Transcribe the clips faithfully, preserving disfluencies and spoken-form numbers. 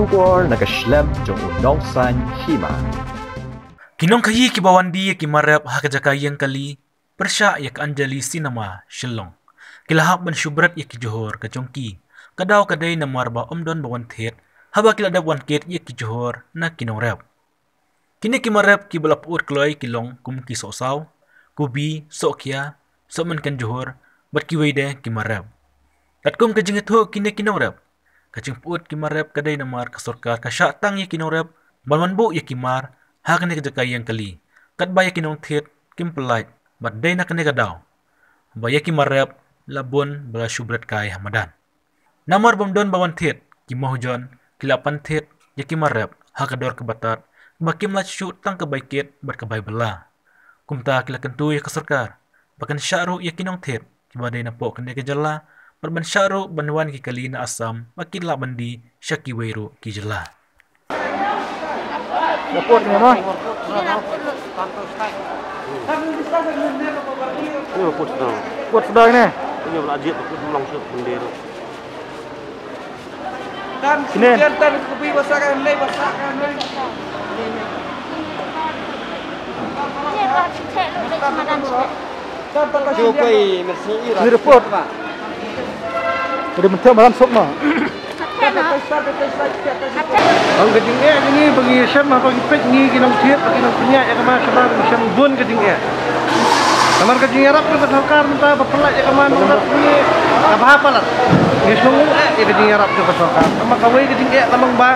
Khubor na ka shlem jong u Nongsaiñ Hima. Ki nongkhaïi kiba wan die ïa ki mar rep ha ka jaka ïeng kali pyrshah ïa ka Anjali Cinema Shillong ki la hap ban shu bret ïa ki jhur ka jong ki. Ka daw ka dei namar ba ym don ba wan thied haba ki la dep wan kit ïa ki jhur na ki nongrep. Kine ki mar rep kiba la pyut kloi ki long kum ki sohsaw, kubi, sohkhia, sohmynken jhur bad kiwei de ki mar rep. Katkum ka jingïathuh kine ki nongrep, ka jingpyut ki mar rep ka dei namar ka sorkar ka shah tang ïa ki nongrep ban wan buh ïa ki mar ha kane ka jaka ïeng kali, katba ïa ki nongthied kim pyllait bad dei na kane ka daw ba ïa ki mar rep la bun ba la shu bret kai ha madan. Namar bym don ba wan thied, ki mawjon ki la pan thied ïa ki mar rep ha ka dor kaba tad, ba kim lait shuh tang ka bai kit bad ka bai bylla. Kumta ki la kyntu ïa ka sorkar ba kan shah ruh ïa ki nongthied kiba dei na poh kane ka jylla, bad ban shah ruh ban wan ki kali na Assam ba kin lah ban die sha kiwei ruh ki jylla. Ïa put ne ma. Ïa put sdang. Put sdang ne. Ïa la jied put long sut bendera. Sini. Ni report. Ada mentang malam sok ma. Bang ka jingeh ngi bang ngi shem bang ngi peit ngi ki nongthied bang ngi nongpynïaid ïa ka mar shabar ngi shem bun ka jingeh. Namar ka jingïarap ka sorkar mynta ba pynlait ïa ka mar nongrep ngi ka bha palat. Ngi sngewnguh eh ïa ka jingïarap ka sorkar. Namar kawei ka jingeh ka long ba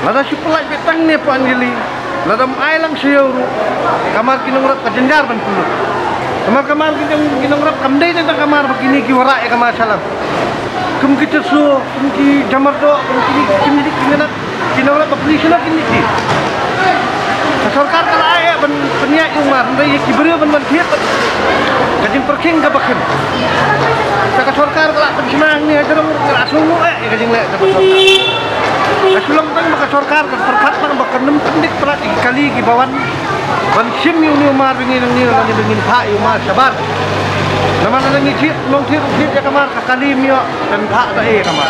lada shu pynlait beit tang ne pynjili. Lada ym ai lang sha ïew ruh, ka mar ki nongrep ka jynjar ban pynlut. Ka mar, ka mar ki nong, ki nongrep kam dei tang ka mar ba kine ki wanrah ïa ka mar shalor. Kum ki Teso, kum ki Jamardoh, kum kine ki Khyndit, ki Ngynat, ki nongrep ba pynlait shalor kine ki. Ka sorkar ka la ai eh ban pynïaid ïa u mar, hynrei ïa ki briew ban ban thied. Ka jingpyrkhing kaba khim. Ka sorkar ka la pynshna hangne ha jrong, ka la sngewnguh eh ïa ka jingleh kaba sorkar. Ka shu long tang ba ka sorkar ka pyrkhat tang ba kan ym pyndit palat ïa ki kali kiba wan ban shim ïa une u mar ba ngi nangne, nangne ba ngin phah ïa u mar shabar. Namar lada ngi thied, nongthied u thied ïa ka mar, ka kali ym ïoh ban phah da ei ïa ka mar.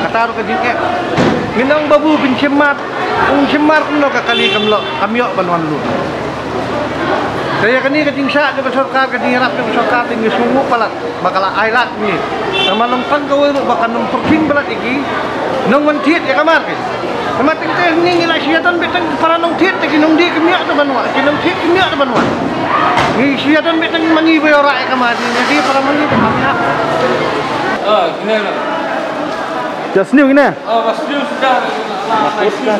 Kata ruh ka jingeh. Ngin ong babu pynshim mar, un shim mar kumno ka kali kam ïoh, kam ïoh ban wan lut. Te ïa kane ka jingshah jong ka sorkar, ka jingïarap jong ka sorkar te ngi sngewnguh palat ba ka la ai lad ngi. Namar long tang kawei ruh ba kan ym pyrkhing palat ïa ki nongwan thied ïa ka mar ki. Namar teng teng ngi ngi la shu ïadon beit tang para nongthied te ki nongdie kim ïoh te ban wan, ki nongthied kim ïoh te ban wan. Ngi shu ïadon beit tang ma ngi ba ïoh rah ïa ka mar ngi, ngi para ma ngi ba kam ïoh. Ah, kine la. Just new kine. Ah, bas new sudah. Bas new sudah.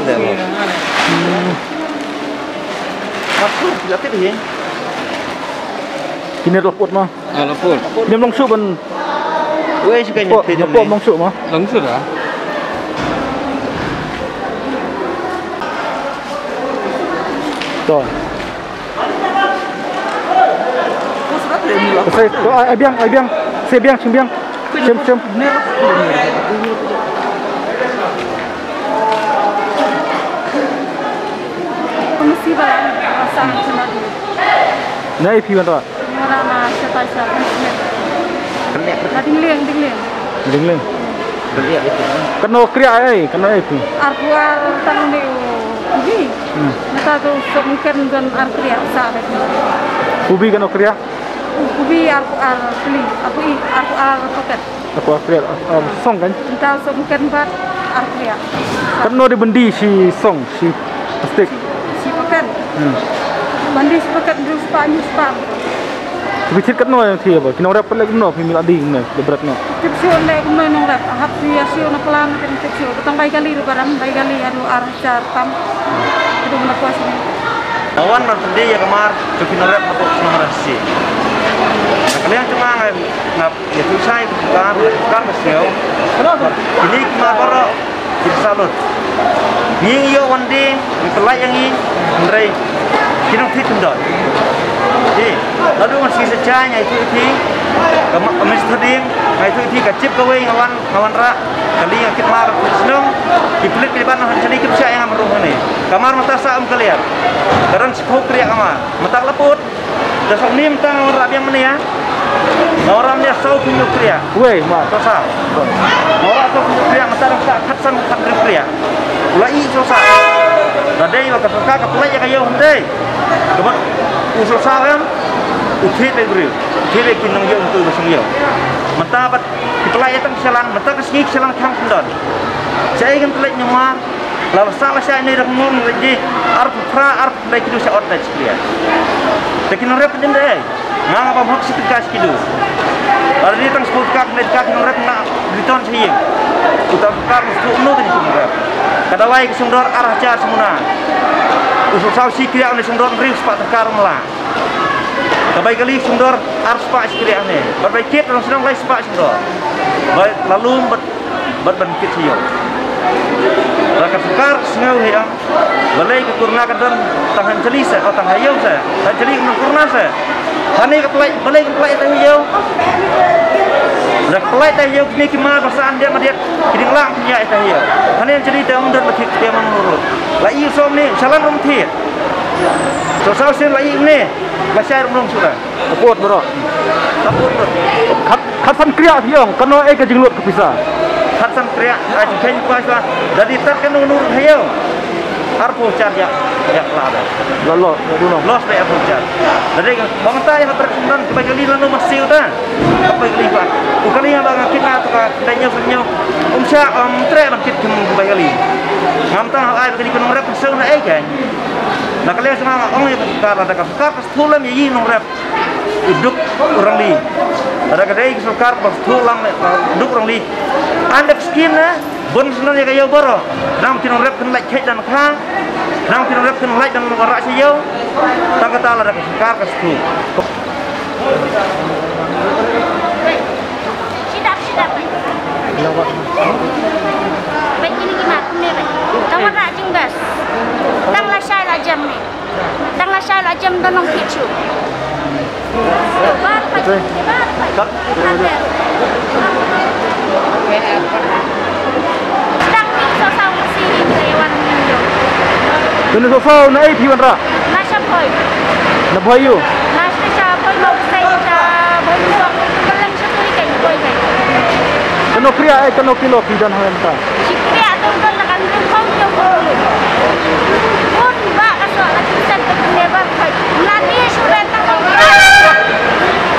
Kine la put ma. Ah, la put. Ym long shuh ban. Wei shi kan put, ym long shuh ma. Long shuh dah. To. Sai, to, ai, ai biang, ai biang. Sai biang, shim biang. Shim, shim. Kong si ba la, ba sa na. Na i phi wan ra. Ni wan ra ma sa pa sa kan si. Kan lek. Na ding liang, ding liang. Ding liang. Kan lek itu. Kan no kriah ai, kan no ai phi. Arphew ar tang ni u. Ni. Hmm. Nata tu sok mungkin don ar kriah sa. Ubi kan no kriah. Ubi arphew ar pli, arphew i, arphew ar paket. Arphew ar paket, arphew ar song kan? Nta song kan bat arphew ar. Katno de byndi shi song, shi plastik? Shi paket. Hmm. Byndi shi paket, hynriew spah, hynñiew spah. Ki thied katno ïa ki ba? Ki nongrep pat leh kumno, phi mih lade kumno, da bret no? Tip shuh leh kumno nongrep, hap shu ïa shu na plan, tip shuh. Tang bai kali ruh baram, bai kali haduh ar Sha tam. Kudum na pos ni. Nga wan ban pyndie ïa ka mar jong ki nongrep hapoh shnong Ranchi. Na ka liang jong nga, nga ïathuh shai ka kam, ka kam ka sngew. Kine ki mar baroh ki salut. Ngi ïoh wan die, ngi pynlait ïa ngi, hynrei ki nongthied kim don. Te lada ngan sngew shai, nga ïathuh ïa phi, ka ma-, ka Mister Ding, nga ïathuh ïa phi, ka jip kawei nga wan Nga wanrah, kali nga kit mar shnong, ki pulit ki ban han shane ki pisa ïa nga marwei hangne. Ka mar mynta sa ym clear. Ka don shiphew kriah ka mar. Mynta ka la put. Da song ni mynta nga wanrah biang mynne ïa. Nga wanrah mynne saw phew hynñiew kriah. Wei, mar. To sa. Nga wanrah saw phew hynñiew kriah mynta da mynta khatsan khathynriew Ka sorkar ka pynlait ïa ka ïew hynrei kaba u sohsaw em u thied ïa u briew, u thied ïa ki nongïew hynriew ba shong ïew. Mynta bad ki pynlait ïa tang ki shynrang, mynta ka sngi ki shynrang kham kyndon. Shaei kan pynlait namar la la sah la shai ne da ka ngong la ji arphew phra arphew lai kilo sha ot da shikliat. Te ki nongrep kin im da ei. Nga nga bam hok shi tyngka shi kilo. Lada dei tang shiphew tyngka khyndai tyngka ki nongrep nga return sha ïing. Uta ka sorkar must thuk no kane ki nongrep. Ka dawai ka sngewdor ar hajar shi muna. U sohsaw shi kriah une sngewdor hynriew spah tyngka ruh mla. Ka bai kali sngewdor ar spah shi kriah une. Bad bai kit ruh sngewdor lai spah sngewdor. Bai la lum bad bad ban kit sha ïew. Da ka sorkar sngew hi ong. Balei ka corona ka don tang ha jali se, o tang ha ïew se. Ha jali ka corona se. Hane ka pynlait, balei ka pynlait ïa ta ha ïew. Da ka pynlait ïa ta ha ïew kine ki mar ba sah hyndiat madiat ki dang lah pynïaid ïa ta ha ïew. Hane jali te ym don ba kit te ym lut. La ïew som ne, shalan rum thied. Sohsaw sien la ïew ne, la shai rum rum shuh. Ka pud baroh. Ka pud baroh. Khat, khatsan kriah phi ong, kano ei ka jinglut ka pisa? Khatsan kriah, ai jingkheiñ pa shuwa. Da dei tat kano kano ruh ha ïew. Arphew hajar ïa, ïa kla da. La loss, la loss. Loss da arphew hajar. Da dei ka, hangta ïa ka trek sendon, ka bai kali lano ma siew ta. Ka bai kali pa. U kali haba nga kit na tu ka, da ñiew sa ñiew. Um shah, um treh ban kit kum ka bai kali. Ngam tang ai ba kali ka nongrep ka siew na ei ka. Na ka liang sha nga nga ong ïa ka sorkar, lada ka sorkar ka sthul lem ïa i nongrep. U duk u rangli. Lada ka dei ka sorkar ba sthul lang u duk u rangli. An da ka skim na bun sngewbha ïa ka ïew baroh. Nang ki nongrep kin lait kheit dan kha. Nang ki nongrep kin lait dan wanrah sha ïew. Tang kata lada ka sorkar ka sthul. Shidap, shidap. Bad kine ki mat kumne bad. Tang wanrah jingbas. Tang lashai la jem ne. Tang lashai la jem don nongthied shuh. Bar pait, bar pait. Tang ni sohsaw masi ni te wan ni yo. Kane sohsaw na ei phi wanrah? Na sha Bhoi. Na Bhoi ïu? Na sha Bhoi Mawsei, sha Bhoi Mawsei. Ka leng sha tui kai Bhoi kai. Kano kriah ei, kano kilo phi don hangta? Shi kriah to don la kan tu khong to ko. Bun ba ka soh la ki sen to ne ba kai. Na ti shu ren tang nong.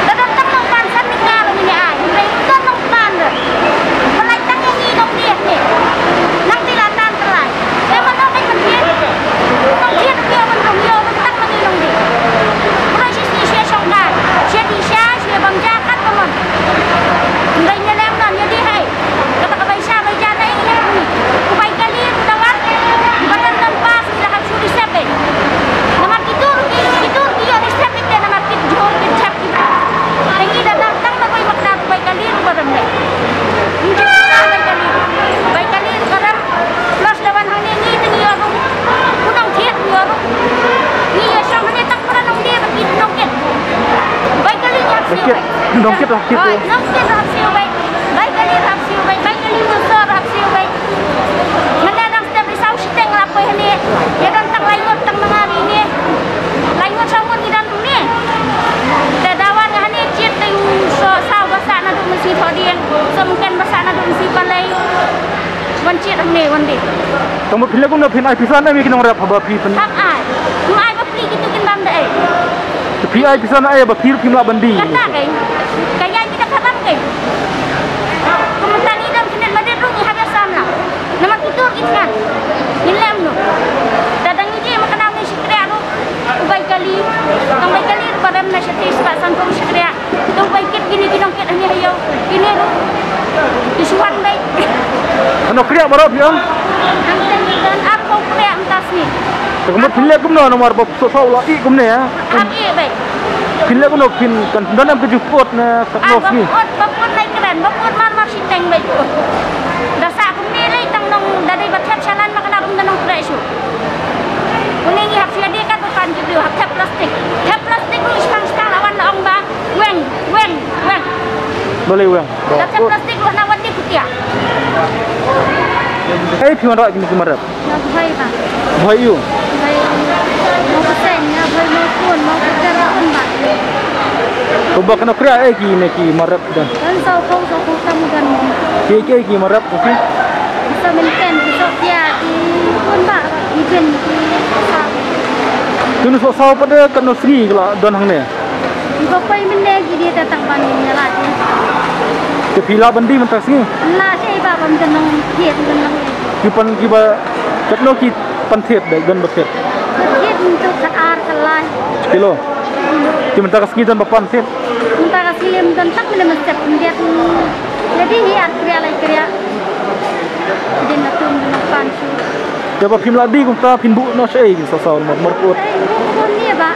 Da don tang nong pan san ni ka ni ai. Ni don nong pan. Ba lai tang ni nong ni ni. Nang ti la tan trai. Te mano kai man thied. Nong thied phi ban rong ïew ban tang man ni nong ni. Ba shisha shisha shong kai. Shisha shisha shisha bam ja kat ka man. Ngai ne lem nan ïa di hai. Kata ka bai sha bai ja dei ngi. Ku bai kali ku dawat. Ba don don pas ngi la hap shu reset dei. Namar ki tur ki, ki tur ki ïoh reset dei te namar ki jhur ki jhep ki. Te ngi da dang tang na bai makna ku bai kali ku ba don dei. Ngi jhep na bai kali. Bai kali ku ba don. Plus da wan hangne ngi te ngi ïoh ruh. Ku nongthied ngi ïoh ruh. Ngi ïoh shong hangne tang para nongthied ba ki nongthied. Bai kali ngi hap siew bai. Nongthied hap siew bai. Bai nongthied hap siew bai. Bai kali hap siew bai, bai kali mosor hap siew bai. Mynne dang step ri saw shiteng la poi hane. Ïa don tang lai ngut tang nanga ri ne. Lai ngut saw ngut ngi don ne. Te da wan nga hane jied te u so saw ba sah naduh mynsngi Thohdieng. So mungken ba sah naduh mynsngi Palei. Wan jied hane wan dei. Tang ba phi leh kumno phin ai pisa ne ïa ki nongrep haba phi pyn. Hap ai. Ym ai ba phi kito kin bam da ei. Te phi ai pisa na ei ba phi ruh phim lah ban die. Kata kai. Ka ïai ki da ka bam kai. Kumta ngi dang kynit madit ruh ngi hap ïa sam lah. Namar ki tur ki tngan. Ngin lem noh. Da dang ngi die ma ka nang ngi shi kriah ruh. U bai kali. Tang bai kali ruh ba rem na shatei spah sanphew shi kriah. Tang bai kit kine ki nongkit hane ha ïew. Kine ruh. Ki shu wan bai. Ano kriah baroh phi ong? Hangta ngi don arphew kriah mynta sngi. Te kumno phin leh kumno namar ba sohsaw la ih kumne ha? Ap ih bai. Phin leh kumno phin kan don em ka jingpyut na ka Ar ba sngi. Pyut, ba pyut lai kren, ba pyut mar mar shiteng bai pyut. Da sah kumne lei tang nong da dei ba thep shalan ma ka na kum da nongtrei shuh. Une ngi hap shu ïa die kat ba pan ki briew hap thep plastik. Thep plastik ruh shipang shipang la wan la ong ba weng, weng, weng. Balei weng? Da thep plastik ruh na wan die kutia. Ei phi wanrah kine ki marep? Na Bhoi ba. Bhoi ïu? Bhoi Mawsei, na Bhoi Mawkun, Mawkun ba. Kumba kano kriah ei kine ki marep don? Don saw phew, saw phew tam don. Ki ei ki marep ki? Ki so mynten, ki so pia, ki kun ba. Ki jen ki sohsaw. Tun sohsaw pat de katno sngi ki la don hangne? Ki ba poi mynne ki dei te tang ban ïa la. Te phi lah ban die mynta ka sngi? Lah shi ba ban don nong thied don nong. Ki pan ki ba katno ki pan thied de don ba thied? Thied mynta khat ar khat lai. Kilo. Te mynta ka sngi don ba pan thied? Mynta ka sngi lem don tak mynne mynstep thied. Jadi hi ar kriah lai kriah. Din na tum na pan shu. Te ba phim lah die kumta phin buh noh shaei ki sohsaw mar mar put. Ai buh buh ni ba.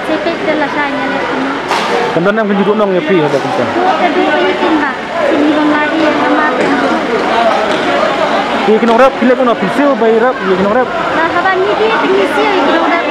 Sepek de la shai ne le. Kan don em kan ju duh nong ïa phi haba kumta. Buh te buh ni tin ba. Sini bang lah die na ma. Ïa ki nongrep phi leh kumno phin siew ba ïa rep ïa ki nongrep. Ba haba ni die phin siew ïa ki nongrep.